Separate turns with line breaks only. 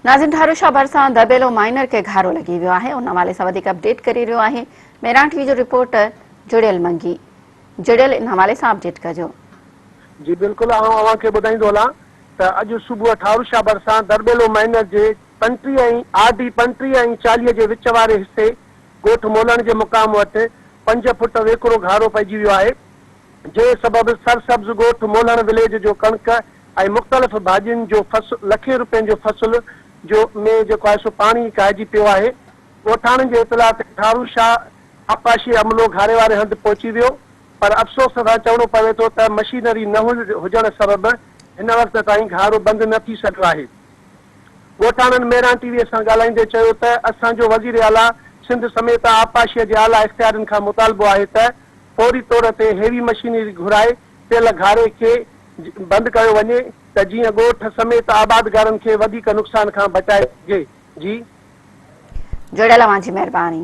ناظرين ٺاروشاه ڀرسان درٻيلو مائنر کي گهارو لڳي ويو آهي ان حوالي سان وڌيڪ اپڊيٽ ڪري رهيو آهي مهراڻ ٽي وي جو رپورٽر جڙيل منگي جڙيل ان حوالي سان اپڊيٽ ڪجو.
جي بلڪل آئون اوهان کي ٻڌائيندو هلان ته اڄ صبح ٺاروشاه ڀرسان درٻيلو مائنر جي 35 ۽ آر ڊي 35 ۽ 40 جي وچ واري حصي ڳوٺ مولڻ جي مقام وٽ پنج فٽ ويڪرو گهارو پئجي ويو آهي جنهن سبب سرسبز ڳوٺ مولهڻ وليج جو ڪڻڪ ۽ مختلف ڀاڄين جو لکين روپين جو فصل جو ۾ جيڪو آهي سو پاڻي ڪاهجي پيو آهي. ڳوٺاڻن جي اطلاع تي ٺارو شاهه آبپاشي عملو گهاري واري هنڌ پهچي ويو پر افسوس سان چوڻو پوي ٿو ته مشينري نه هجڻ سبب هن وقت تائين گهارو بند نه ٿي سگهيو آهي. ڳوٺاڻن مهراڻ ٽي وي سان ڳالهائيندي چيو ته اسان جو وزير اعليٰ سنڌ سميت آبپاشي جي اعليٰ اختيارين کان مطالبو آهي ته فوري طور تي هيوي مشينري گهرائي پيل گهاري کي بند ڪيو وڃي ته جيئن ڳوٺ سميت آبادگارن کي وڌيڪ نقصان کان بچائي سگهجي. جي.
جڙيل اوهان جي مهرباني.